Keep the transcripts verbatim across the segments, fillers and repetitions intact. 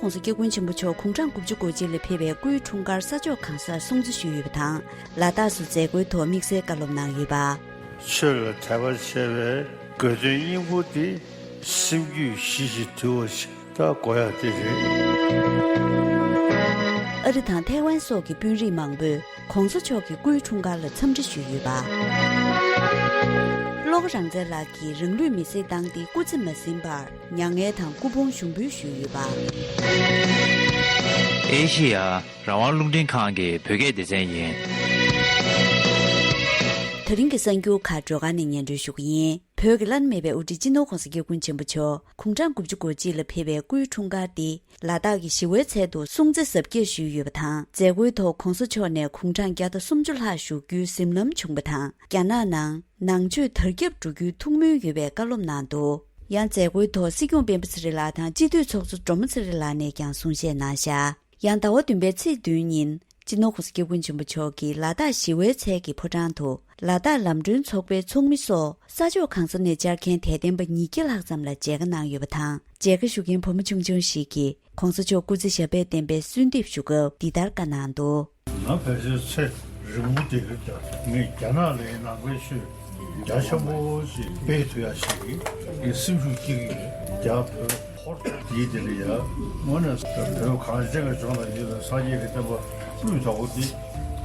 ༸གོང་ས་༸སྐྱབས་མགོན་ཆེན་པོ་མཆོག་དགུང་གྲངས་དགུ་བཅུ་གོ་གཅིག་ལ་ཕེབས་པའི་སྐུའི་འཁྲུངས་སྐར་ས་ཕྱོགས་གང་སར་སྲུང་བརྩི་ཞུས་ཡོད་པ་དང་། ལ་དྭགས་སུ་མཛད་སྒོའི་ཐོག་དམིགས་བསལ་བཀའ་སློབ་གནང་ཡོད་པ། ཆོས་ལ་དད་པ་ཆེ་བའི་དགོས་དོན་སྙིང་པོ་དེ་སེམས་རྒྱུད་ཞི་ཞིང་དུལ་བ་ཞིག་ད་དགོས་ཡ་དེ་རེད། ཨ་རི་དང་ཐའེ་ཝན་སོགས་ཀྱི་དཔོན་རིགས་མང་པོས་༸གོང་ས་མཆོག་གི་སྐུའི་འཁྲུངས་སྐར་ལ་འཚམས་འདྲི་ཞུས་ཡོད་པ། བློ་དགའ་རང་བཙན་ལགས་ཀྱིས་རང་ལུས་མེར་སྲེག་བཏང་སྟེ་སྐུ་ཚེ་མ་ཟིན་པར་མྱ་ངན་དང་སྐུ་ཕུང་ཞུགས་འབུལ་ཞུས་ཡོད་པ། ཨེ་ཤེ་ཡ་རང་དབང་རླུང་འཕྲིན་ཁང་གི་བོད་སྐད་སྡེ་ཚན་ཡིན། ད་རིང་གི་གསར་འགྱུར་ཁག་སྒྲོལ་དཀར་ནས་སྙན་སྒྲོན་ཞུ་གི་ཡིན། བོད་ཀྱི་བླ་ན་མེད་པའི་དབུ་ཁྲིད་སྤྱི་ནོར་༸གོང་ས་༸སྐྱབས་མགོན་ཆེན་པོ་མཆོག་དགུང་གྲངས་དགུ་བཅུ་གོ་གཅིག་ལ་ཕེབས་པའི་སྐུའི་འཁྲུངས་སྐར་འདི་ལ་དྭགས་ཀྱི་ཞི་བའི་ཚལ་དུ་སྲུང་བརྩི་གཟབ་རྒྱས་ཞུས་ཡོད་པ་དང་། མཛད་སྒོའི་ཐོག་༸གོང་ས་མཆོག་ནས་དགུང་གྲངས་བརྒྱ་དང་སུམ་ཅུ་ལྷག་བཞུགས་རྒྱུའི་གཟིམ་ལམ་བྱུང་བ་དང་། རྒྱ་ནག་ནང་ནང་ཆོས་དར་ཁྱབ་འགྲོ་རྒྱུའི་ཐུགས་སྨོན་ཡོད་པའི་བཀའ་སློབ་གནང་འདུག་ཡང་མཛད་སྒོའི་ཐོག་སྲིད་སྐྱོང་སྤེན་པ་ཚེ་རིང་ལགས་དང་སྤྱི་འཐུས་ཚོགས་གཙོ་སྒྲོལ་མ་ཚེ་རིང་ལགས་ནས་ཀྱང་གསུང་བཤད་གནང་བཞག་ཡང་ཟླ་བ་བདུན་པའི་ཚེས་བདུན་ཉིན་སྤྱི་ནོར་༸གོང་ས་༸སྐྱབས་མགོན་ཆེན་པོ་མཆོག་གིས་ལ་དྭགས་ཞི་བའི་ཚལ་གྱི་ཕོ་བྲང་དུ་ལ་དྭགས་ལམ་གྲོན་ཚོགས་པའི་ཚོགས་མི་སོགས་ས་ཕྱོགས་གང་ས་ནས་བཅར་མཁན་དད་ལྡན་པ་ཉིས་བརྒྱ་ལྷག་ཙམ་ལ་མཇལ་ཁ་གནང་ཡོད་པ་དང་། མཇལ་ཁ་ཞུ་མཁན་བུ་མོ་ཆུང་ཆུང་ཞིག་གིས་༸གོང་ས་མཆོག་སྐུ་ཚེ་ཞབས་པད་བརྟན་པའི་གསོལ་འདེབས་ཞུ་སྐབས་འདི་ལྟར་བཀའ་གནང་འདུག་ང་ཕལ་ཆེར་ཚེ་རིང་པོ་བསྡད་ཀྱི་རེད། ངས་རྒྱ་ནག་ལ་ནང་པའི་ཆོས་རྒྱ་ཆེན་པོ་ཞིག་སྤེལ་ཐུབ་ཡ་ཞིག་གི་སེམས་ཤུགས་སྐྱེ་གི་ཡོད། རྒྱ་བོད་ཧོར་དེའི་དེ་ལ་ཡ་དངོས་གནས་བོད་གངས་ཅན་གྱི་ལྗོངས་ལ་ཡོད་པའི་སངས་རྒྱས་ཀྱི་བསྟན་པ་སྤུས་དག་པོ་འདི་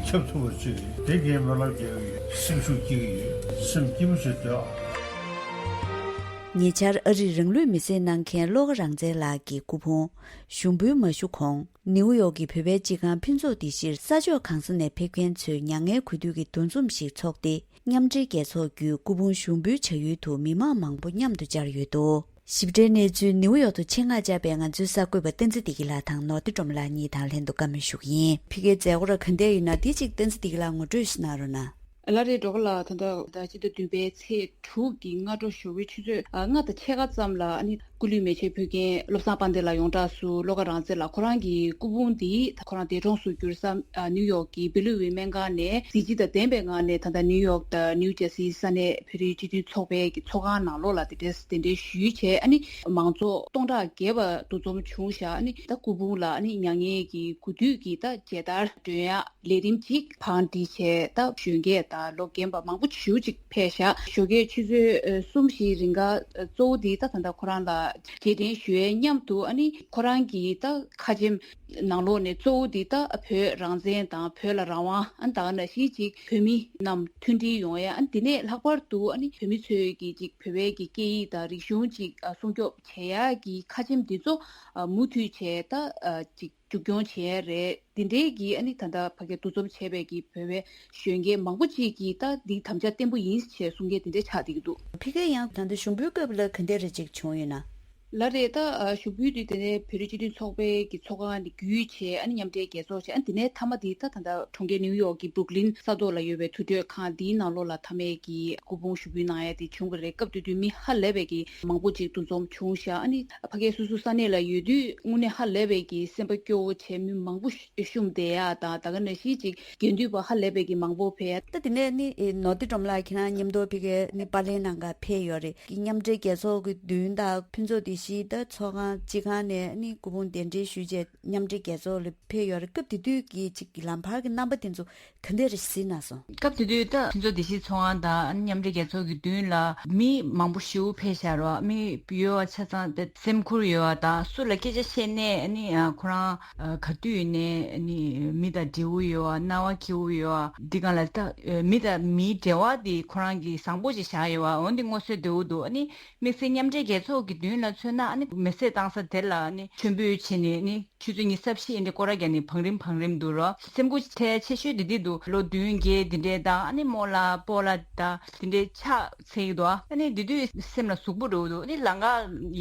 ཁྱབ་ཐུབ་པ་ཅིག་དེ་གའི་སྨོན་ལམ་རྒྱག་གི་ཡོད། སེམས་ཤུགས་སྐྱེ་གི་ཡོད། སེམས་སྐྱིད་པོ་ཞིག་སྡོད་ཨ། ཉེ་ཆར་ཨ་རིར་རང་ལུས་མེར་སྲེག་གནང་མཁན་བློ་དགའ་རང་བཙན་ལགས་ཀྱི་སྐུ་ཕུང་ཞུགས་འབུལ་མ་ཞུ་གོང་། ནིའུ་ཡོག་གི་བོད་པའི་སྤྱི་ཁང་ཕུན་ཚོགས་བདེ་གཤིས་ས་ཕྱོགས་གང་ས་ནས་ཕེབས་མཁན་ཚོས་མྱ་ངན་གུས་འདུད་ཀྱི་འདུ་འཛོམས་ཤིག་ཚོགས་ཏེ། མཉམ་འབྲེལ་རྒྱལ་ཚོགས་བརྒྱུད་སྐུ་ཕུང་ཞུགས་འབུལ་བྱ་ཡུལ་དུ་མི་མང་མང་པོ་མཉམ་དུ་བཅར་ཡོད་འདུག་ཞིབ་ཕྲའི་གནས་ཚུལ་ནིའུ་ཡོག་ཏུ་ཆེད་མངགས་བཅར་བའི་ང་ཚོའི་གསར་འགོད་པ་བསྟན་འཛིན་བདེ་སྐྱིད་ལགས་དང་ནོར་བདེ་སྒྲོལ་མ་ལགས་གཉིས་དང་ལྷན་དུ་བཀའ་མོལ་ཞུ་གི་ཡིན། ཕ་གིའི་མཛད་སྒོ་ར་ག་འདྲ་ཡིན་ན་འདི་གཅིག་བསྟན་འཛིན་བདེ་སྐྱིད་ལགས་ངོ་སྤྲོད་ཞིག་གནང་རོགས་གནང་། ལགས་རེད། སྒྲོལ་དཀར་ལགས། ད་ལྟ་ཟླ་བ་བདུན་པའི་ཚེས་དྲུག་གི་སྔ་དྲོ་ཞོགས་པའི་ཆུ་ཚོད་ལྔ་དང་ཕྱེད་ཀ་ཙམ་ལ་ཨ་ནི་སྐུ་ལུས་མེ་མཆོད་ཕུལ་མཁན་བློ་བཟང་དཔལ་ལྡན་ལགས་ཡོངས་གྲགས་སུ་བློ་དགའ་རང་བཙན་ལགས་ཁོ་རང་གི་སྐུ་ཕུང་འདི་ཁོ་རང་འདས་གྲོངས་སུ་གྱུར་ས་ནིའུ་ཡོག་གི་སྦེ་ལུ་ཝི་སྨན་ཁང་ནས་གཟི་བརྗིད་དང་ལྡན་པའི་ངང་ནས་ད་ལྟ་ནིའུ་ཡོག་དང་ནིའུ་ཇར་སིའི་ས་གནས་བོད་རིགས་སྤྱི་མཐུན་ཚོགས་པའི་གི་ཚོགས་ཁང་ནང་ལོགས་ལ་དེ་འདྲས་གདན་འདྲེན་ཞུས་བྱས། ཨ་ནི་མང་ཚོགས་སྟོང་ཕྲག་བརྒལ་བ་འདུ་འཛོམས་བྱུང་བཞག་ཨ་ནི་ད་སྐུ་ཕུང་ལ་ཨ་ནི་མྱ་ངན་གྱི་གུས་འདུད་ཀྱི་ད་མཇལ་དར་སྒྲོན་ཡ་ལས་རིམ་ཅིག་བང་སྒྲིག་བྱས། ད་གཞོན་སྐྱེས་དང་ལོ་རྒན་པ་མང་པོ་ཞེ་པོ་ཅིག་ཕེབས་ཤག་ཞོགས་ཀའི་ཆུ་ཚོད་ཨ་གསུམ་བཞིའི་རིང་ག་གཙོ་བོ་དེ་ད་ད་ལྟ་ཁོ་རང་ལ་རྗེས་དྲན་ཞུ་ཡས་མཉམ་དུ་ཨ་ནི་ཁོ་རང་གི་ད་ཁ་ཆེམས་ནང་ལོགས་ནས་གཙོ་བོ་དེ་ད་བོད་རང་བཙན་དང་བོད་ལ་རང་དབང་ཨ་ནི་ད་ག་ནང་བཞིན་ཅིག་བོད་མི་རྣམས་མཐུན་སྒྲིལ་ཡོང་ཡས། ཨ་ནི་དེ་ནས་ལྷག་པར་དུ་ཨ་ནི་བོད་མི་ཚོས་ཀྱི་ཅིག་བོད་པའི་གི་སྐད་ཡིག་དང་རིག་གཞུང་ཅིག་ཨ་སྲུང་སྐྱོབ་བྱེད་ཡས་ཀྱི་ཁ་ཆེམས་འདི་ཚོ་ཨ་མུ་མཐུད་བྱས་ད་ཨ་ཅིག་མཇུག་སྐྱོང་བྱས་རེད། འདི་འདྲའི་གི་ཨ་ནི་ད་ལྟ་ཕ་གིར་འདུ་འཛོམས་བྱས་པའི་གི་བོད་པའི་གཞོན་སྐྱེས་མང་པོ་ཅིག་གིས་ད་འདི་དམ་བཅའ་བརྟན་པོ་ཡིན་ཞེས་གསུང་མཁན་དེ་འདྲ་ཆགས་བསྡད་ཀྱི་འདུག་ཕ་གིར་ཡང་ད་ལྟ་ཞུགས་འབུལ་སྐབས་ལ་ག་འདྲ་རེ་ཅིག་བྱུང་ཡོད་ན། ལགས་རེད། ད་ཞུགས་འབུལ་དུས་དེ་ནས་བོད་རིགས་སྤྱི་མཐུན་ཚོགས་པའི་གི་ཚོགས་ཁང་ནས་བརྒྱུད་བྱས་ཨ་ནི་མཉམ་འབྲེལ་རྒྱལ་ཚོགས་བྱས། ཨ་ནི་དེ་ནས་མཐའ་མ་དེ་ད་ད་ལྟ་གྲོང་ཁྱེར་ནིའུ་ཡོག་གི་Brooklyn་ས་ཐོག་ལ་ཡོད་པའི་དུར་ཁྲོད་ཁང་དེའི་ནང་ལོགས་ལ་མཐའ་མའི་གི་སྐུ་ཕུང་ཞུགས་འབུལ་གནང་ཡ་དེ་བྱུང་གི་རེད། སྐབས་དེ་དུས་མི་ཧ་ལས་པའི་གི་མང་པོ་ཅིག་འདུ་འཛོམས་བྱུང་ཤག་ཨ་ནི་ཕ་གིའི་སོ་སོ་ས་གནས་ལ་ཡོད་དུས་དངོས་གནས་ཧ་ལས་པའི་གི་སེམས་པ་སྐྱོ་བོ་བྱས། མི་མང་པོ་བཤུམས་བསྡད་ཡ་དང་ད་ག་ནང་བཞིན་ཅིག་དགེ་འདུན་པ་ཧ་ལས་པའི་གི་མང་པོ་ཕེབས་ཡ། ད་དེ་ནས་ནི་ནོར་བདེ་སྒྲོལ་མ་ལགས་ཁྱེད་རང་མཉམ་དུ་ཕ་གིར་ནི་པར་ལེན་གནང་ག་ཕེབས་ཡོད་རེད། མཉམ་འབྲེལ་རྒྱལ་ཚོགས་ཀྱི་མདུན་དང་ཕུན་ཚོགས་བདེ་སྐྱིད་ད་ཚོགས་ཁང་སྤྱི་ཁང་ནས་ནི་སྐུ་ཕུང་གདན་འདྲེན་ཞུས་བྱས་མཉམ་འབྲེལ་རྒྱལ་ཚོགས་ལ་ཕེབས་ཡོད་རེད། སྐབས་དེ་དུས་ཀྱི་ཅིག་ལམ་བར་གྱི་རྣམ་པ་དེ་ཚོ་ག་འདྲ་རེ་གཟིགས་གནང་སོང་། སྐབས་དེ་དུས་ད་ཕུན་ཚོགས་བདེ་སྐྱིད་ཚོགས་ཁང་དང་མཉམ་འབྲེལ་རྒྱལ་ཚོགས་ཀྱི་མདུན་ལ་མི་མང་པོ་ཞེ་པོ་ཕེབས་ཤག་རོ། མི་ཡོད་པ་ཆ་ཚང་དེ་སེམས་ཁུར་ཡོད་པ་དང་སུ་ལ་སྐད་ཆ་བཤད་ནས་ནི་ཁོ་རང་ག་དུས་ནས་ནི་མི་དང་འབྲེལ་བོ་ཡོད་པ། སྣང་བ་སྐྱིད་པོ་ཡོད་པ། འདི་གང་ལ་ད་མི་དང་མིའི་འབྲེལ་བ་དེ་ཁོ་རང་གིས་བཟང་པོ་ཅིག་བཞག་ཡོད་པ། འོན་ཏེ་མངོན་གསལ་དོད་པོ་འདུག་ཨ་ནི་དམིགས་བསལ་མཉམ་འབྲེལ་རྒྱལ་ཚོགས་ཀྱི་མདུན་ལ་མཚོན་ན་ཨ་ནི་མེ་སྲེག་བཏང་ས་དེ་ལ་ཨ་ནི་མཆོད་འབུལ་བྱས་ནས་ནི། ཆུ་ཚོད་ཉི་ཤུ་རྩ་བཞི་ཨིན་དེ་སྐོར་ར་རྒྱག་ནི་བང་རིམ་བང་རིམ་འདུག་རོ། སེམས་འགུལ་ཆེ་ཆེ་ཤོས་དེ་འདི་འདུག་ལོ་བདུན་བརྒྱད་འདི་འདྲའི་དང་ཨ་ནི་རྨོ་ལགས་སྤོ་ལགས་དང་འདི་འདྲའི་ཕྱག་འཚལ་གྱི་འདུག་ཨ་ནི་འདི་དུས་སེམས་ལ་ཟུག་པོ་འགྲོ་གི་འདུག་ཨ་ནི་ལམ་ཁ་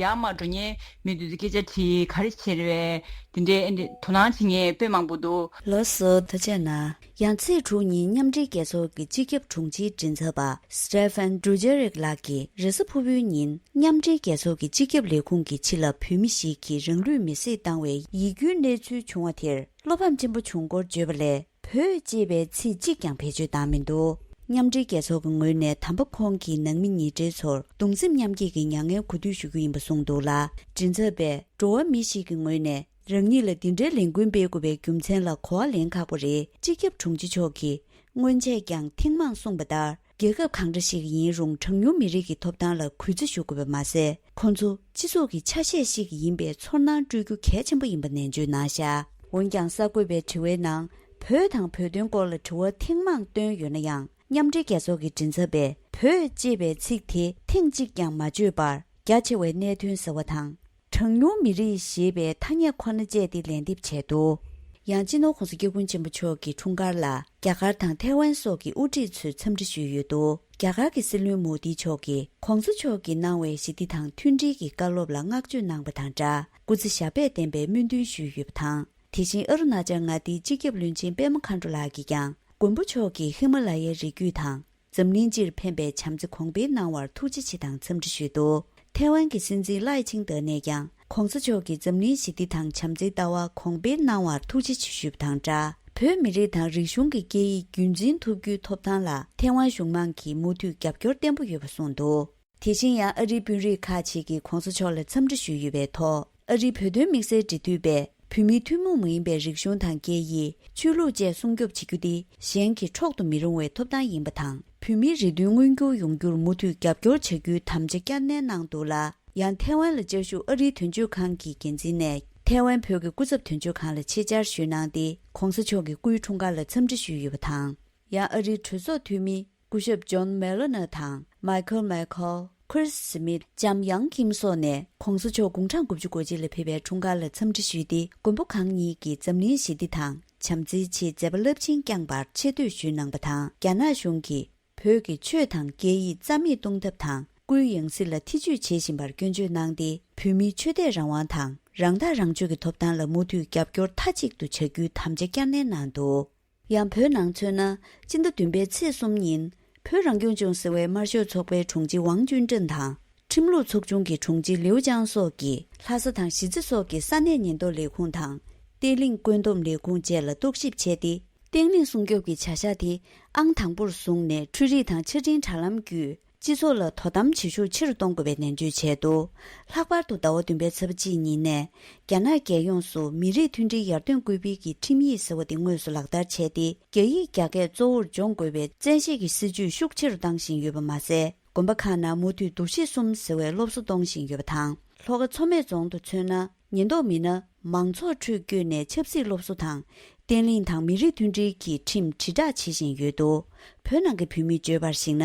ཡར་མར་འགྲོ་མཁན་མི་འདུག་སྐད་ཆ་དྲིས། ག་རེ་བྱེད་རེད་པས། འདི་འདྲའི་ཨ་ནི་དོ་སྣང་བྱེད་མཁན་དཔེ་མང་པོ་འདུག་ལགས་སོ། ཐུགས་རྗེ་གནང་། ཡང་ཚེས་དྲུག་ཉིན་མཉམ་འབྲེལ་རྒྱལ་ཚོགས་ཀྱི་སྤྱི་ཁྱབ་དྲུང་ཆེའི་མགྲིན་ཚབ་པ་Stefan Dujarric་ལགས་ཀྱིས་རེས་གཟའ་ཕུར་བུའི་ཉིན། མཉམ་འབྲེལ་རྒྱལ་ཚོགས་ཀྱི་སྤྱི་ཁྱབ་ལས་ཁུངས་ཀྱི་ཕྱི་ལ་བོད་མི་ཞིག་གིས་རང་ལུས་མེར་སྲེག་བཏང་བའི་ཡིད་སྐྱོའི་གནས་ཚུལ་བྱུང་བ་དེར་བློ་ཕམ་ཆེན་པོ་བྱུང་སྐོར་བརྗོད་པ་ལས། བོད་ཅེས་པའི་ཚིག་གཅིག་ཀྱང་བེད་སྤྱོད་བཏང་མི་འདུག་མཉམ་འབྲེལ་རྒྱལ་ཚོགས་ཀྱི་ངོས་ནས་དམ་པ་ཁོང་གི་ནང་མི་ཉེ་འབྲེལ་ཚོར་གདུང་སེམས་མཉམ་སྐྱེད་ཀྱི་མྱ་ངན་གུས་འདུད་ཞུ་རྒྱུ་ཡིན་པ་གསུངས་འདུག་ལ། མགྲིན་ཚབ་པས་འགྲོ་བ་མི་ཞིག་གི་ངོས་ནས་ རང་ཉིད་ལ་འདི་འདྲའི་ལས་འགུལ་སྤེལ་དགོས་པའི་རྒྱུ་མཚན་ལ་གོ་བ་ལེན་ཁག་པོ་རེད། སྤྱི་ཁྱབ་དྲུང་ཆེ་མཆོག་གིས་སྔོན་ཆད་ཀྱང་ཐེངས་མང་གསུངས་པ་ལྟར། རྒྱལ་ཁབ་གང་འདྲ་ཞིག་ཡིན་རུང་གྲངས་ཉུང་མི་རིགས་ཀྱི་ཐོབ་ཐང་ལ་གུས་བརྩི་ཞུ་དགོས་པ་མ་ཟད། ཁོ་ཚོ་སྤྱི་ཚོགས་ཀྱི་ཆ་ཤས་ཤིག་ཡིན་པའི་ཚོར་སྣང་སྤྲོད་རྒྱུ་གལ་ཆེན་པོ་ཡིན་པ་ནན་བརྗོད་གནང་བཞག་འོན་ཀྱང་གསར་འགོད་པའི་དྲི་བའི་ནང་། བོད་དང་བོད་དོན་སྐོར་ལ་དྲི་བ་ཐེངས་མང་བཏོན་ཡོད་ན་ཡང་། མཉམ་འབྲེལ་རྒྱལ་ཚོགས་ཀྱི་མགྲིན་ཚབ་པས་བོད་ཅེས་པའི་ཚིག་དེ་ཐེངས་གཅིག་ཀྱང་མ་བརྗོད་པར། རྒྱ་ཆེ་བའི་གནད་དོན་ཟེར་བ་དང་། གྲངས་ཉུང་མི་རིགས་ཞེས་པའི་ཐ་སྙད་ཁོ་ན་སྤྱད་དེ་ལན་འདེབས་བྱས་འདུག་ཡང་སྤྱི་ནོར་༧གོང་ས་༧སྐྱབས་མགོན་ཆེན་པོ་མཆོག་གི་འཁྲུངས་སྐར་ལ་རྒྱ་གར་དང་ཐའེ་ཝན་སོགས་ཀྱི་དབུ་ཁྲིད་ཚོས་འཚམས་འདྲི་ཞུས་ཡོད་འདུག་རྒྱ་གར་གྱི་སྲིད་བློན་མོ་དི་མཆོག་གིས་༧གོང་ས་མཆོག་གིས་གནང་བའི་ཞི་བདེ་དང་མཐུན་སྒྲིལ་གྱི་བཀའ་སློབ་ལ་བསྔགས་བརྗོད་གནང་བ་དང་སྦྲགས། སྐུ་ཚེ་ཞབས་པད་བརྟན་པའི་སྨོན་འདུན་ཞུས་ཡོད་པ་དང་། དེ་བཞིན་ཨ་རུ་ན་ཅལ་མངའ་སྡེའི་སྤྱི་ཁྱབ་བློན་ཆེན་པད་མ་མཁའ་འགྲོ་ལགས་ཀྱིས་ཀྱང་། མགོན་པོ་མཆོག་གིས་ཧི་མ་ལ་ཡའི་རི་རྒྱུད་དང་། འཛམ་གླིང་སྤྱིར་ཕན་པའི་བྱམས་བརྩེ་གོང་འཕེལ་གནང་བར་ཐུགས་རྗེ་ཆེ་དང་འཚམས་འདྲི་ཞུས་འདུག་ཐའེ་ཝན་གྱི་སྲིད་འཛིན་ལའེ་ཆིང་ཏེ་ནས་ཀྱང་། ༸གོང་ས་མཆོག་གིས་འཛམ་གླིང་ཞི་བདེ་དང་བྱམས་བརྩེའི་ལྟ་བ་གོང་འཕེལ་གནང་བར་ཐུགས་རྗེ་ཆེ་ཞུས་པ་དང་སྦྲགས། བོད་མི་རིགས་དང་རིག་གཞུང་གི་སྐད་ཡིག་རྒྱུན་འཛིན་ཐུབ་རྒྱུའི་ཐོབ་ཐང་ལ་ཐའེ་ཝན་གཞུང་མང་གིས་མུ་མཐུད་རྒྱབ་སྐྱོར་བརྟན་པོ་ཡོད་པ་གསུངས་འདུག་དེ་བཞིན་ཡང་ཨ་རིའི་དཔོན་རིགས་ཁག་ཅིག་གིས་༸གོང་ས་མཆོག་ལ་འཚམས་འདྲི་ཞུས་ཡོད་པའི་ཐོག་ཨ་རིའི་བོད་དོན་དམིགས་བསལ་འབྲེལ་མཐུད་པས། བོད་མིའི་ཐུན་མོང་མ་ཡིན་པའི་རིག་གཞུང་དང་སྐད་ཡིག་ཆོས་ལུགས་བཅས་སྲུང་སྐྱོབ་བྱེད་རྒྱུ་དེ་གཞན་གྱིས་འཕྲོག་ཏུ་མི་རུང་བའི་ཐོབ་ཐང་ཡིན་པ་དང་། བོད་མིའི་རེ་འདུན་མངོན་འགྱུར་ཡོང་རྒྱུར་མུ་མཐུད་རྒྱབ་སྐྱོར་བྱ་རྒྱུའི་དམ་བཅའ་བསྐྱར་ནན་གནང་འདུག་ལ། ཡང་ཐའེ་ཝན་ལ་བཅའ་བཞུགས་ཨ་རིའི་དོན་གཅོད་ཁང་གི་འགན་འཛིན་ནས། ཐའེ་ཝན་བོད་ཀྱི་སྐུ་ཚབ་དོན་གཅོད་ཁང་ལ་ཆེད་བཅར་ཞུས་གནང་སྟེ། ༸གོང་ས་མཆོག་གི་སྐུའི་འཁྲུངས་སྐར་ལ་འཚམས་འདྲི་ཞུས་ཡོད་པ་དང་། ཡང་ཨ་རིའི་གྲོས་ཚོགས་འཐུས་མི། སྐུ་ཞབས་ཇོན་མེ་ལོ་ནར་དང་། མའི་ཁལ་མའི་ཁལ། ཁི་རིས་སི་མིད། ལྕམ་ཡང་ཁིམ་སོགས་ནས་༸གོང་ས་མཆོག་དགུང་གྲངས་དགུ་བཅུ་གོ་གཅིག་ལ་ཕེབས་པའི་འཁྲུངས་སྐར་ལ་འཚམས་འདྲི་ཞུས་ཏེ། མགོན་པོ་གང་ཉིད་ཀྱིས་འཛམ་གླིང་ཞི་བདེ་དང་བྱམས་བརྩེའི་ཆེད་མཛད་པ་རླབས་ཆེན་བསྐྱངས་པར་ཆེ་བསྟོད་ཞུས་གནང་བ་དང་། རྒྱ་ནག་གཞུང་གིས་བོད་ཀྱི་ཆོས་དང་སྐད་ཡིག་རྩ་མེད་གཏོང་ཐབས་དང་། སྐུའི་ཡང་སྲིད་ལ་ཐེ་ཇུས་བྱེད་བཞིན་པར་སྐྱོན་བརྗོད་གནང་སྟེ། བོད་མིའི་ཆོས་དད་རང་དབང་དང་། རང་ཐག་རང་གཅོད་ཀྱི་ཐོབ་ཐང་ལ་མུ་མཐུད་རྒྱབ་སྐྱོར་མཐའ་གཅིག་ཏུ་བྱ་རྒྱུའི་དམ་བཅའ་བསྐྱར་ནན་གནང་འདུག་ཡང་བོད་ནང་མཚོན་ན། སྤྱི་ཟླ་བདུན་པའི་ཚེས་གསུམ་ཉིན། བོད་རང་སྐྱོང་ལྗོངས་ཟེར་བའི་དམར་ཤོག་ཚོགས་པའི་དྲུང་ཆེ་ཝང་ཅུན་ཀྲེང་དང་། ཁྲིམས་ལུགས་ཚོགས་ཆུང་གི་དྲུང་ཆེ་ལིའུ་ཅང་སོགས་ཀྱིས་ལྷ་ས་དང་གཞིས་རྩེ་སོགས་ཀྱི་ས་གནས་ཉེན་རྟོག་ལས་ཁུངས་དང་། བརྟན་ལྷིང་བཀོད་འདོམས་ལས་ཁུངས་བཅས་ལ་རྟོག་ཞིབ་བྱས་ཏེ། བརྟན་ལྷིང་སྲུང་སྐྱོབ་ཀྱི་བྱ་གཞག་དེ་ཨང་དང་པོར་བཟུང་ནས། འཕྲུལ་རིག་དང་ཆ་འཕྲིན་དྲ་ལམ་བརྒྱུད། སྤྱི་ཚོགས་ལ་དོ་དམ་བྱེད་ཤུགས་ཆེ་རུ་གཏོང་དགོས་པའི་ནན་བརྗོད་བྱས་འདུག་ལྷག་པར་དུ་ཟླ་བ་བདུན་པའི་ཚེས་པ་གཅིག་ཉིན་ནས། རྒྱ་ནག་རྒྱལ་ཡོངས་སུ་མི་རིགས་མཐུན་སྒྲིལ་ཡར་ཐོན་སྐུལ་སྤེལ་གྱི་ཁྲིམས་ཡིག་ཟེར་བ་དེ་དངོས་སུ་ལག་བསྟར་བྱས་ཏེ། རྒྱ་ཡིག་རྒྱ་སྐད་གཙོ་བོར་སྦྱོང་དགོས་པའི་བཙན་ཤེད་ཀྱི་སྲིད་བྱུས་ཤུགས་ཆེ་རུ་བཏང་བཞིན་ཡོད་པ་མ་ཟད། དགོན་པ་ཁག་ནང་མུ་མཐུད་འདུ་ཤེས་གསུམ་ཟེར་བའི་སློབ་གསོ་གཏོང་བཞིན་ཡོད་པ་དང་། ལྷོ་ཁ་མཚོ་སྨད་རྫོང་དུ་མཚོན་ན། ཉེན་རྟོག་མི་སྣ་མང་ཚོགས་ཁྲོད་བསྐྱོད་ནས་ཆབ་སྲིད་སློབ་གསོ་དང་། བརྟན་ལྷིང་དང་མི་རིགས་མཐུན་སྒྲིལ་གྱི་ཁྲིམས་དྲིལ་བསྒྲགས་བྱེད་བཞིན་ཡོད་འདུག་བོད་ནང་གི་བོད་མིས་བརྗོད་པར་གཞིགས་ན།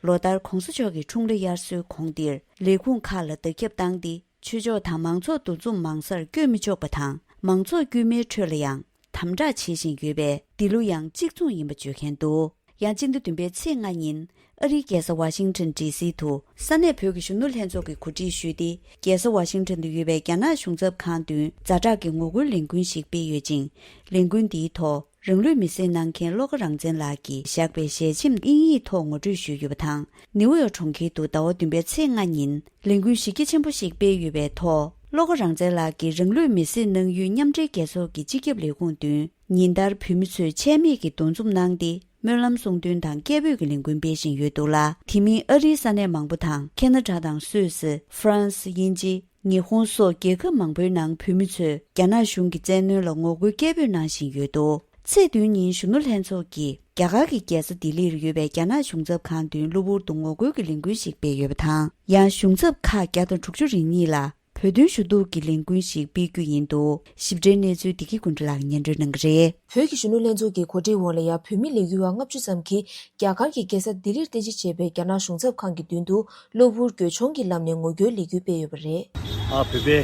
ལོ་ལྟར་༸གོང་ས་མཆོག་གི་འཁྲུངས་ལྷ་དབྱར་གསོལ་གོང་འདིར་ལས་ཁུངས་ཁག་ལ་བརྡ་ཁྱབ་བཏང་སྟེ། ཆོས་ཕྱོགས་དང་མང་ཚོགས་འདུ་འཛོམས་མང་སར་བསྐྱོད་མི་ཆོག་པ་དང་། མང་ཚོགས་དཀྱུས་མའི་ཁྲོད་ལ་ཡང་དམ་དྲག་བྱེད་བཞིན་ཡོད་པས། འདི་ལོ་ཡང་གཅིག་མཚུངས་ཡིན་པ་བརྗོད་མཁན་འདུག་ཡང་སྤྱི་ཟླ་བདུན་པའི་ཚེས་ལྔ་ཉིན། ཨ་རིའི་རྒྱལ་ས་ཝ་ཤིང་ཊོན་ཌི་སི་དུ་ས་གནས་བོད་ཀྱི་གཞོན་ནུ་ལྷན་ཚོགས་ཀྱིས་གོ་སྒྲིག་ཞུས་ཏེ། རྒྱལ་ས་ཝ་ཤིང་ཊོན་དུ་ཡོད་པའི་རྒྱ་ནག་གཞུང་ཚབ་ཁང་མདུན་ཛ་དྲག་གི་ངོ་རྒོལ་ལས་འགུལ་ཞིག་སྤེལ་ཡོད་ཅིང་། ལས་འགུལ་འདིའི་ཐོག་རང་ལུས་མེར་སྲེག་གནང་མཁན་བློ་དགའ་རང་བཙན་ལགས་ཀྱིས་བཞག་པའི་ཞལ་ཆེམས་དབྱིན་ཡིག་ཐོག་ངོ་སྤྲོད་ཞུས་ཡོད་པ་དང་། ནིའུ་ཡོག་གྲོང་ཁྱེར་དུ་ཟླ་བ་བདུན་པའི་ཚེས་ལྔ་ཉིན། ལས་འགུལ་གཞི་རྒྱ་ཆེན་པོ་ཞིག་སྤེལ་ཡོད་པའི་ཐོག་བློ་དགའ་རང་བཙན་ལགས་ཀྱིས་རང་ལུས་མེར་སྲེག་གནང་ཡུལ་མཉམ་འབྲེལ་རྒྱལ་ཚོགས་ཀྱི་སྤྱི་ཁྱབ་ལས་ཁུངས་མདུན། ཉིན་ལྟར་བོད་མི་ཚོས་ཆད་མེད་ཀྱིས་འདུ་འཛོམས་གནང་སྟེ། སྨོན་ལམ་གསུང་འདོན་དང་སྐད་འབོད་ཀྱི་ལས་འགུལ་སྤེལ་བཞིན་ཡོད་འདུག་ལ། དེ་མིན་ཨ་རིའི་ས་གནས་མང་པོ་དང་། ཁེ་ན་ཌ་དང་སུད་སི། ཧྥ་རན་སི། དབྱིན་ཇི། ཉི་ཧོང་སོགས་རྒྱལ་ཁབ་མང་པོའི་ནང་བོད་མི་ཚོས་རྒྱ་ནག་གཞུང་གི་བཙན་གནོན་ལ་ངོ་རྒོལ་སྐད་འབོད་གནང་བཞིན་ཡོད་འདུག་ཚེས་བདུན་ཉིན་གཞོན་ནུ་ལྷན་ཚོགས་ཀྱིས་རྒྱ་གར་གྱི་རྒྱལ་ས་ལྡི་ལིར་ཡོད་པའི་རྒྱ་ནག་གཞུང་ཚབ་ཁང་མདུན་གློ་བུར་དུ་ངོ་རྒོལ་གྱི་ལས་འགུལ་ཞིག་སྤེལ་ཡོད་པ་དང་། ཡང་གཞུང་ཚབ་ཁག་བརྒྱ་དང་དྲུག་ཅུ་རེ་གཉིས་ལ་བོད་དོན་ཞུ་གཏུག་གི་ལས་འགུལ་ཞིག་སྤེལ་རྒྱུ་ཡིན་འདུག་ཞིབ་ཕྲའི་གནས་ཚུལ་བདེ་སྐྱིད་ཀུན་གྲོལ་ལགས་སྙན་སྒྲོན་གནང་གི་རེད། བོད་ཀྱི་གཞོན་ནུ་ལྷན་ཚོགས་ཀྱི་གོ་སྒྲིག་འོག་ལ་ཡ། བོད་མི་ལས་འགུལ་བ་ལྔ་བཅུ་ཙམ་གྱིས་རྒྱ་གར་གྱི་རྒྱལ་ས་ལྡི་ལིར་རྟེན་གཞི་བྱས་པའི་རྒྱ་ནག་གཞུང་ཚབ་ཁང་གི་མདུན་དུ་གློ་བུར་འགྱོད་བྱུང་གི་ལམ་ནས་ངོ་རྒོལ་ལས་འགུལ་སྤེལ་ཡོད་པ་རེད། ཨ། བོད་པའི་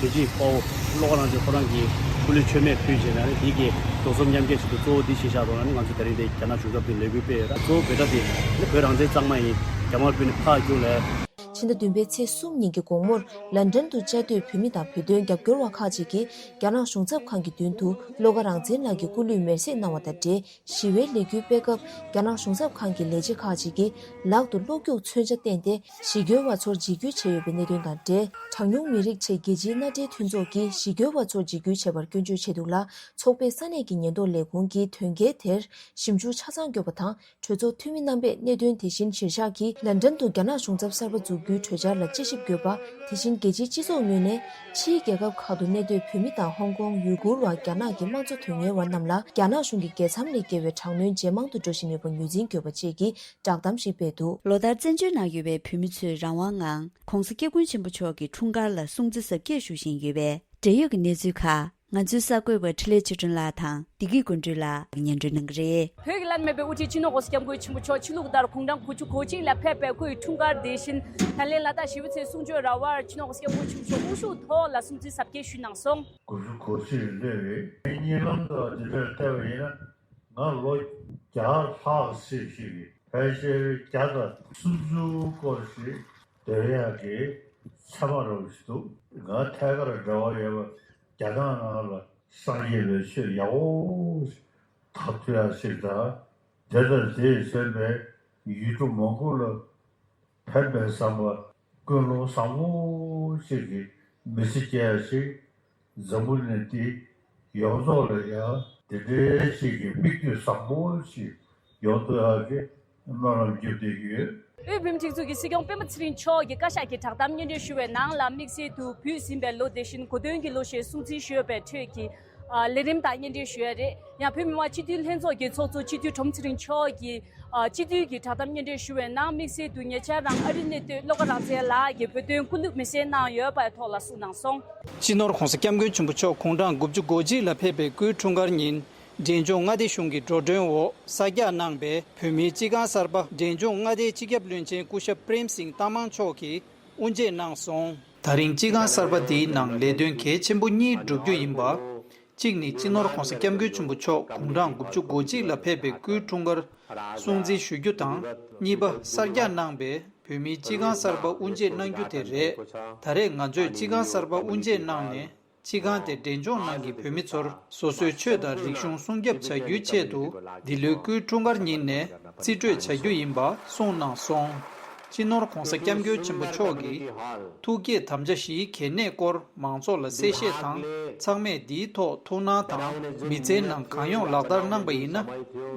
གལ་ཆེའི་དཔའ་བོ་བློ་དགའ་རང་བཙན་ཁོ་རང་གིས་སྐུ་ལུས་མཆོད་མེ་ཕུལ་བྱས་ནས་ནི། དེ་གའི་འགྲོ་སོང་མཉམ་འཁྱེར་བྱེད་དུ་གཙོ་བོ་འདི་བྱས་བཞག་འདུག་ན་ནི། ང་ཚོ་ད་རིང་འདི་རྒྱ་ནག་གཞུང་ཚབ་ཀྱི་ལས་འགུལ་སྤེལ་ཡོད་ར། གཙོ་བོ་བོད་དགྲ་དེ་ནི་བོད་རང་བཙན་གཙང་མ་ཡིན། རྒྱ་དམར་པོས་ནི་ཕར་རྒྱུགས་ལས། ཕྱི་ཟླ་བདུན་པའི་ཚེས་གསུམ་ཉིན་གྱི་དགོང་མོར་ལན་ཀྲན་དུ་བཅའ་སྡོད་བོད་མི་དང་བོད་དོན་རྒྱབ་སྐྱོར་བ་ཁག་ཅིག་གིས་རྒྱ་ནག་གཞུང་ཚབ་ཁང་གི་མདུན་དུ་བློ་དགའ་རང་བཙན་ལགས་ཀྱི་སྐུ་ལུས་མེར་སྲེག་གནང་བ་དང་འབྲེལ། ཞི་བའི་ལས་འགུལ་སྤེལ་སྐབས། རྒྱ་ནག་གཞུང་ཚབ་ཁང་གི་ལས་བྱེད་ཁག་ཅིག་གིས་ལག་ཏུ་གློག་སྐྱུག་མཚོན་ཆ་བསྟན་ཏེ། ཞི་རྒོལ་བ་ཚོར་འཇིགས་སྐུལ་བྱས་ཡོད་པའི་གནད་དོན་དང་འབྲེལ། གྲངས་ཉུང་མི་རིགས་ཆེད་རྒྱལ་སྤྱིའི་མནའ་འབྲེལ་མཐུན་ཚོགས་ཀྱིས་ཞི་རྒོལ་བ་ཚོར་འཇིགས་སྐུལ་བྱས་པར་སྐྱོན་བརྗོད་བྱས་འདུག་ལ། ཚོགས་པས་ས་གནས་ཀྱི་ཉེན་རྟོག་ལས་ཁུངས་ཀྱིས་དོན་རྐྱེན་དེར་ཞིབ་འཇུག་ཆ་ཚང་བསྐྱོད་པ་དང་། གྲོས་ཚོགས་འཐུས་མི་རྣམ་པས་གནད་དོན་དེ་བཞིན་གཞིར་བཞག་གིས་ལན་ཀྲན་དུ་རྒྱ་ནག་གཞུང་ཚབ་གསར་པ་འཛུགས་རྒྱུ། གྲོས་འཆར་ལ་དཔྱད་ཞིབ་དགོས་པ། དེ་བཞིན་རྒྱལ་སྤྱིའི་སྤྱི་ཚོགས་ངོས་ནས་ཕྱིའི་རྒྱལ་ཁབ་ཁག་ཏུ་གནས་སྡོད་བོད་མི་དང་ཧོང་ཀོང་ཡུ་གུར་བ་རྒྱ་ནག་གི་དམངས་གཙོ་དོན་གཉེར་བ་རྣམས་ལ་རྒྱ་ནག་གཞུང་གིས་རྒྱལ་མཚམས་ནས་བརྒལ་བའི་དྲག་གནོན་ཇེ་མང་དུ་འགྲོ་བཞིན་ཡོད་པ་ངོས་འཛིན་དགོས་པ་བཅས་ཀྱི་བསྒྲགས་གཏམ་ཞིག་སྤེལ་འདུག་ལོ་ལྟར་བཙན་བྱོལ་ནང་ཡོད་པའི་བོད་མི་ཚོས་རང་དབང་ངང་༸གོང་ས་༸སྐྱབས་མགོན་ཆེན་པོ་མཆོག་གི་འཁྲུངས་སྐར་ལ་སྲུང་བརྩི་གཟབ་རྒྱས་ཞུ་བཞིན་ཡོད་པས། འབྲེལ་ཡོད་ཀྱི་གནས་ཚུལ་ཁག་ང་ཚོའི་གསར་འགོད་པ་འཕྲིན་ལས་ཆོས་སྒྲོན་ལགས་དང་བདེ་སྐྱིད་ཀུན་གྲོལ་ལགས་སྙན་སྒྲོན་གནང་གི་རེད། བོད་ཀྱི་བླ་ན་མེད་པའི་དབུ་ཁྲིད་སྤྱི་ནོར་༸གོང་ས་༸སྐྱབས་མགོན་ཆེན་པོ་མཆོག་ཕྱི་ལུགས་ལྟར་དགུང་གྲངས་དགུ་བཅུ་གོ་གཅིག་ལ་ཕེབས་པའི་སྐུའི་འཁྲུངས་སྐར་དེ་བཞིན་ད་ལན་ལ་དྭགས་ཞི་བའི་ཚལ་གསུང་ཆོས་ར་བར་སྤྱི་ནོར་༸གོང་ས་༸སྐྱབས་མགོན་ཆེན་པོ་མཆོག་དབུ་བཞུགས་ཐོག་ལ་སྲུང་བརྩི་གཟབ་རྒྱས་ཞུས་གནང་སོང་། དགུ་བཅུ་གོ་གཅིག་ལ་སླེབས་པའི་གཉིད་ལམ་དུ་འདི་འདྲར་བལྟས་པ་ཡིན་ན། ང་ལོ་བརྒྱ་ལྷག་ཙམ་ཞིག་གིས་ཕལ་ཆེར་བརྒྱ་དང་སུམ་ཅུ་སྐོར་ཞིག་སྡོད་ཡག་གི་མཚན་མ་རོབ་ཞིག་འདུག་ང་ཐད་ཀར་འབྲེལ་བ་ཡོད་པ་རྒྱ་ནག་ནང་ལ་སངས་རྒྱས་པའི་ཆོས་ཡག་པོ་ཞིག་ཐོབ་ཐུབ་ཡག་ཞིག་དང་། དེ་དང་དེས་མཚོན་པའི་ཡུལ་གྲུ་མང་པོ་ལ་ཕན་པའི་བསམ་པ་ཀུན་སློང་བཟང་པོ་ཞིག་གི་མི་ཚེ་སྐྱེལ་ཡག་ཞིག་འཛམ་བུ་གླིང་འདི་ཡོངས་རྫོགས་ལ་ཡང་དེ་འདྲའི་ཞིག་གི་མིག་ལྟོས་བཟང་པོ་ཞིག་ཡོང་ཐུབ་ཡག་གི་སྨོན་ལམ་རྒྱུན་འདེབས་ཀྱི་ཡོད། དབུས་བོད་མིའི་སྒྲིག་འཛུགས་ཀྱི་སྲིད་སྐྱོང་སྤེན་པ་ཚེ་རིང་མཆོག་གིས་བཀའ་ཤག་གི་བསྒྲགས་གཏམ་སྙན་སྒྲོན་ཞུ་བའི་ནང་ལ། དམིགས་བསལ་དུ་བོད་ཟིན་པའི་ལོ་དེ་བཞིན་གོ་སྟོན་གྱི་ལོ་ཞེས་སྲུང་བརྩི་ཞུས་པའི་ཁྲོད་ཀྱི་ལས་རིམ་དག་སྙན་སྒྲོན་ཞུ་ཡ་རེད། ཡང་བོད་མི་མང་སྤྱི་འཐུས་ལྷན་ཚོགས་ཀྱི་ཚོགས་གཙོ་སྤྱི་འཐུས་ཁྲོམ་ཚེ་རིང་མཆོག་གིས་སྤྱི་འཐུས་ཀྱི་བསྒྲགས་གཏམ་སྙན་སྒྲོན་ཞུ་བའི་ནང་། དམིགས་བསལ་དུ་ཉེ་ཆར་རང་ཨ་རིར་གནས་སྡོད་བློ་དགའ་རང་བཙན་ལགས་ཀྱིས་བོད་དོན་སྐུ་ལུས་མེར་སྲེག་གནང་ཡོད་པའི་ཐོག་ལ་གསུངས་གནང་སོང་། སྤྱི་ནོར་༸གོང་ས་༸སྐྱབས་མགོན་ཆེན་པོ་མཆོག་དགུང་གྲངས་དགུ་བཅུ་གོ་གཅིག་ལ་ཕེབས་པའི་སྐུའི་འཁྲུངས་སྐར་ཉིན། འབྲས་ལྗོངས་མངའ་སྡེ་གཞུང་གི་འགྲོ་གྲོན་འོག་གསར་རྒྱག་གནང་པའི་བོད་མིའི་སྤྱི་ཁང་གསར་པ། འབྲས་ལྗོངས་མངའ་སྡེའི་སྤྱི་ཁྱབ་བློན་ཆེན་སྐུ་ཞབས་པྲེམ་སིང་ཏ་མང་མཆོག་གིས་དབུ་འབྱེད་གནང་སོང་། ད་རིང་སྤྱི་ཁང་གསར་པ་འདིའི་ནང་ལས་དོན་གལ་ཆེན་པོ་གཉིས་བསྒྲུབ་རྒྱུ་ཡིན་པ། གཅིག་ནི་སྤྱི་ནོར་༸གོང་ས་༸སྐྱབས་མགོན་ཆེན་པོ་མཆོག་དགུང་གྲངས་དགུ་བཅུ་གོ་གཅིག་ལ་ཕེབས་པའི་སྐུའི་འཁྲུངས་སྐར་སྲུང་བརྩི་ཞུ་རྒྱུ་དང་། གཉིས་པ། གསར་རྒྱག་གནང་པའི་བོད་མིའི་སྤྱི་ཁང་གསར་པ་དབུ་འབྱེད་གནང་རྒྱུ་དེ་རེད། ད་རེས་ང་ཚོས་སྤྱི་ཁང་གསར་པ་དབུ་འབྱེད་གནང་ནས། སྤྱི་ཁང་དེ་འབྲས་ལྗོངས་ནང་གི་བོད་མི་ཚོར་སོ་སོའི་ཆོས་དང་རིག་གཞུང་སྲུང་སྐྱོབ་བྱ་རྒྱུའི་ཆེད་དུ། འདི་ལོའི་སྐུའི་འཁྲུངས་སྐར་ཉིན་ནས་རྩིས་སྤྲོད་བྱ་རྒྱུ་ཡིན་པ་གསུངས་གནང་སོང་། སྤྱི་ནོར་༸གོང་ས་༸སྐྱབས་མགོན་ཆེན་པོ་མཆོག་གིས་ཐུགས་བསྐྱེད་དམ་བཅའ་བཞིའི་གལ་གནད་སྐོར་མང་ཚོགས་ལ་གསལ་བཤད་དང་། ཚང་མས་འདིའི་ཐོག་ཐུགས་སྣང་དང་མི་ཚེའི་ནང་གང་ཡོང་ལག་བསྟར་གནང་པ་ཡིན་ན།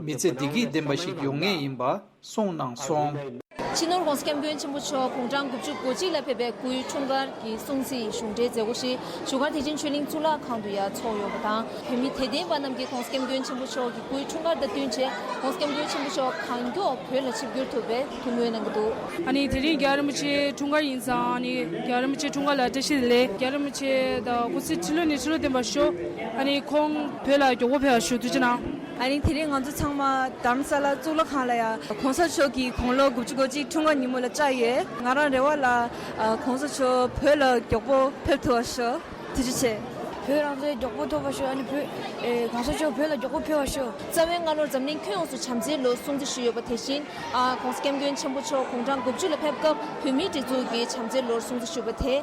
མི་ཚེ་བདེ་སྐྱིད་ལྡན་པ་ཞིག་ཡོང་ངེས་ཡིན་པ་གསུངས་གནང་སོང་། སྤྱི་ནོར་༸གོང་ས་༸སྐྱབས་མགོན་ཆེན་པོ་མཆོག་དགུང་གྲངས་དགུ་བཅུ་གོ་གཅིག་ལ་ཕེབས་པའི་སྐུའི་འཁྲུངས་སྐར་གྱི་སྲུང་བརྩི་ཡི་གཞུང་འབྲེལ་མཛད་སྒོ་ཞིག་བཞུགས་སྒར་ཐེག་ཆེན་ཆོས་གླིང་གཙུག་ལག་ཁང་དུ་ཡང་ཚོགས་ཡོད་པ་དང་། བོད་མི་དད་ལྡན་པ་རྣམས་ཀྱིས་༸གོང་ས་༸སྐྱབས་མགོན་ཆེན་པོ་མཆོག་གི་སྐུའི་འཁྲུངས་སྐར་དང་བསྟུན་བྱས། ༸གོང་ས་༸སྐྱབས་མགོན་ཆེན་པོ་མཆོག་གང་མགྱོགས་བོད་ལ་ཆིབས་བསྒྱུར་ཐུབ་པའི་ཐུགས་སྨོན་གནང་གི་འདུག་ཨ་ནི་དེ་རིང་རྒྱལ་བ་རིན་པོ་ཆེའི་འཁྲུངས་སྐར་ཡིན་ཙང་། ཨ་ནི་རྒྱལ་བ་རིན་པོ་ཆེའི་འཁྲུངས་སྐར་ལ་བཀྲ་ཤིས་བདེ་ལེགས། རྒྱལ་བ་རིན་པོ་ཆེ་དང་སྐུ་ཚེ་ཁྲི་ལོ་ནས་ཁྲི་ལོ་བརྟན་པར་ཤོག་ཨ་ནི་ཁོང་བོད་ལ་མགྱོགས་པོ་ཕེབས་པར་ཤོག་ཐུགས་རྗེ་གནང་། ཨ་ནི་དེ་རིང་ང་ཚོ་ཚང་མ་རྡ་རམ་ས་ལ་གཙུག་ལག་ཁང་ལ་ཡ་༸གོང་ས་མཆོག་གི་དགུང་ལོ་དགུ་བཅུ་གོ་གཅིག་འཁྲུངས་སྐར་ཉིན་མོ་ལ་བཅར་ཡོད། ང་རང་རེ་བ་ལ་༸གོང་ས་མཆོག་བོད་ལ་མགྱོགས་པོ་ཕེབས་ཐུབ་པར་ཤོག་ཐུགས་རྗེ་ཆེ། བོད་རང་བཙན་མགྱོགས་པོ་ཐོབ་པར་ཤོག་ཨ་ནི་བོད་༸གོང་ས་མཆོག་བོད་ལ་མགྱོགས་པོ་ཕེབས་པར་ཤོག་རྩ་བའི་སྔ་ལོར་འཛམ་གླིང་ཁྱོན་ཡོངས་སུ་བྱམས་བརྩེའི་ལོར་སྲུང་བརྩི་ཞུས་ཡོད་པ་དེ་བཞིན། ༸གོང་ས་༸སྐྱབས་མགོན་ཆེན་པོ་མཆོག་དགུང་གྲངས་དགུ་བཅུ་ལ་ཕེབས་སྐབས་བོད་མིའི་སྒྲིག་འཛུགས་ཀྱི་བྱམས་བརྩེའི་ལོར་སྲུང་བརྩི་ཞུས་པ་དེ་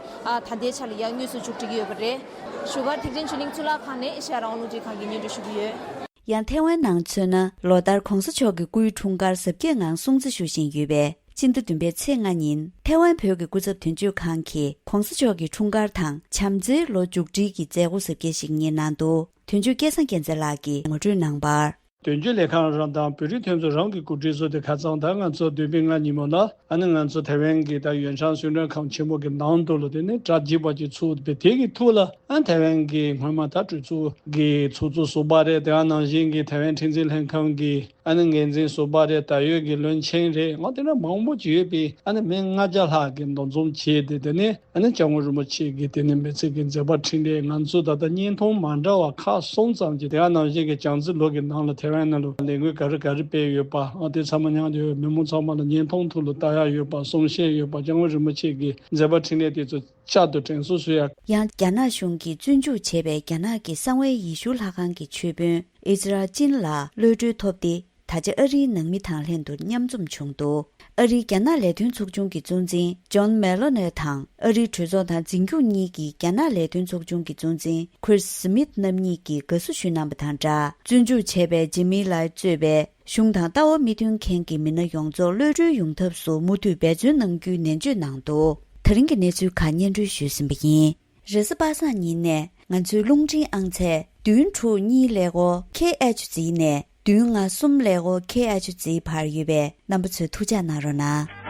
ད་ལྟའི་ཆ་ལ་ཡང་དངོས་སུ་མཇུག་སྒྲིལ་གྱི་ཡོད་པ་རེད། བཞུགས་སྒར་ཐེག་ཆེན་ཆོས་གླིང་གཙུག་ལག་ཁང་ནས་ཨེ་ཤ་ཡ་རང་དབང་རླུང་འཕྲིན་ཁང་གིས་སྙན་སྒྲོན་ཞུ་གི་ཡོད། ཡང་ཐེ་ཝན་ནང་མཚོན་ན། ལོ་ལྟར་༸གོང་ས་མཆོག་གི་སྐུའི་འཁྲུངས་སྐར་གཟབ་རྒྱས་ངང་སྲུང་བརྩི་ཞུ་བཞིན་ཡོད་པས། སྤྱི་ཟླ་བདུན་པའི་ཚེས་ལྔ་ཉིན་ཐེ་ཝན་བོད་ཀྱི་སྐུ་ཚབ་དོན་གཅོད་ཁང་གིས་༸གོང་ས་མཆོག་གི་འཁྲུངས་སྐར་དང་བྱམས་བརྩེའི་ལོ་མཇུག་སྒྲིལ་གྱི་མཛད་སྒོ་གཟབ་རྒྱས་ཤིག་གཉེར་གནང་འདུག་དོན་གཅོད་སྐལ་བཟང་རྒྱལ་མཚན་ལགས་ཀྱིས་ངོ་སྤྲོད་གནང་བར། དོན་གཅོད་ལས་ཁང་རང་དང་བོད་རིགས་དེ་ཚོ་རང་གི་གོ་སྒྲིག་བཟོས་ཏེ། ཁ་སང་ད་ང་ཚོ་བདུན་པའི་ང་ཉིན་མོ་ལ་ཨ་ནི་ང་ཚོ་ཐེ་ཝན་གྱི་ད་ཡོན་ཧྲན་གསོལ་མགྲོན་ཁང་ཆེན་མོ་གི་ནང་དུ་ལ་དེ་ནི་གྲ་རྒྱས་པ་ཅིག་ཚུགས་པའི་དེ་གི་ཐུགས་ལ། ཨ་ཐེ་ཝན་གྱི་སྔོན་མ་ད་གྲོས་ཚོགས་ཀྱི་ཚོགས་གཙོ་ཟུར་པ་རེད། དེ་ནང་བཞིན་གྱི་ཐེ་ཝན་ཁྲིམས་འཛིན་ལྷན་ཁང་གི་ཨ་ནི་འགན་འཛིན་ཟུར་པ་རེད། ད་ཡོད་ཀྱི་བློན་ཆེན་རེད། ང་དེ་འདྲ་མང་པོ་ཅིག་ཡོད་པའི་ཨ་ནི་མི་ལྔ་བརྒྱ་ལྷག་གི་འདུ་འཛོམས་བྱས་ཏེ། དེ་ནས་ཨ་ནི་སྐྱབས་མགོན་རིན་པོ་ཆེ་གི་དེ་ནས་མི་ཚེ་གི་མཛད་པ་འཕྲིན་ལས། ང་ཚོ་ད་ལྟ་བརྙན་ཐུང་མ་འདྲ་བ་ཁག་གསུམ་ཙམ་ཅིག་དེ་ག་ནང་བཞིན་གྱི་བྱམས་བརྩེའི་ལོ་གི་ནང་ལ་ཐེ་ཝན་ནང་ལ་ལས་འགུལ་ག་རེ་ག་རེ་སྤེལ་ཡོད་པ། ཨ་དེ་ཚང་མ་མཉམ་དུ་མི་མང་ཚང་མ་ལ་བརྙན་ཐུང་ཐོག་ལ་ལྟ་ཡག་ཡོད་པ། གསུང་བཤད་ཡོད་པ། སྐྱབས་མགོན་རིན་པོ་ཆེ་གི་མཛད་པ་འཕྲིན་ལས་དེ་ཚོ་བསྐྱར་དུ་དྲན་གསོ་ཞུ་ཡག་ཡང་རྒྱ་ནག་གཞུང་གིས་བཙོན་འཇུག་བྱས་པའི་རྒྱ་ནག་གི་གསང་བའི་ཡེ་ཤུ་ལྷ་ཁང་གི་མཆོད་དཔོན་ཨི་ཛི་ར་ཅིན་ལགས་གློད་གྲོལ་ཐོབ་སྟེ། ད་ཆ་ཨ་རིའི་ནང་མི་དང་ལྷན་དུ་མཉམ་འཛོམས་བྱུང་འདུག་ཨ་རིའི་རྒྱ་ནག་ལས་དོན་ཚོགས་ཆུང་གི་གཙོ་འཛིན་ཇོན་མེ་ལོ་ནེ་དང་། ཨ་རིའི་གྲོས་ཚོགས་དང་འཛིན་སྐྱོང་གཉིས་ཀྱི་རྒྱ་ནག་ལས་དོན་ཚོགས་ཆུང་གི་གཙོ་འཛིན་ཁྲིས་སི་མིད་རྣམ་གཉིས་ཀྱིས་དགའ་བསུ་ཞུས་གནང་བ་དང་སྦྲགས། བཙོན་འཇུག་བྱས་པའི་ཇི་མི་ལའི་གཙོས་པའི་གཞུང་དང་ལྟ་བ་མི་མཐུན་མཁན་གྱི་མི་སྣ་ཡོངས་རྫོགས་གློད་གྲོལ་ཡོང་ཐབས་སུ་མུ་མཐུད་འབད་བརྩོན་གནང་རྒྱུའི་ནན་བརྗོད་གནང་འདུག་ད་རིང་གི་གནས་ཚུལ་ཁག་སྙན་སྒྲོན་ཞུས་ཟིན་པ་ཡིན། རེས་གཟའ་པ་སངས་ཉིན་ནས་ང་ཚོའི་རླུང་འཕྲིན་ཨང་ཚད་བདུན་དྲུག་གཉིས་ཀླད་ཀོར་ཁེ་ཨེཆ་ཛི་ནས་བདུན་ལྔ་གསུམ་ཀླད་ཀོར་ཁེ་ཨེཆ་ཛི་བར་ཡོད་པའི་རྣམ་པ་ཚོས་ཐུགས་ཅག་གནང་རོགས་གནང་།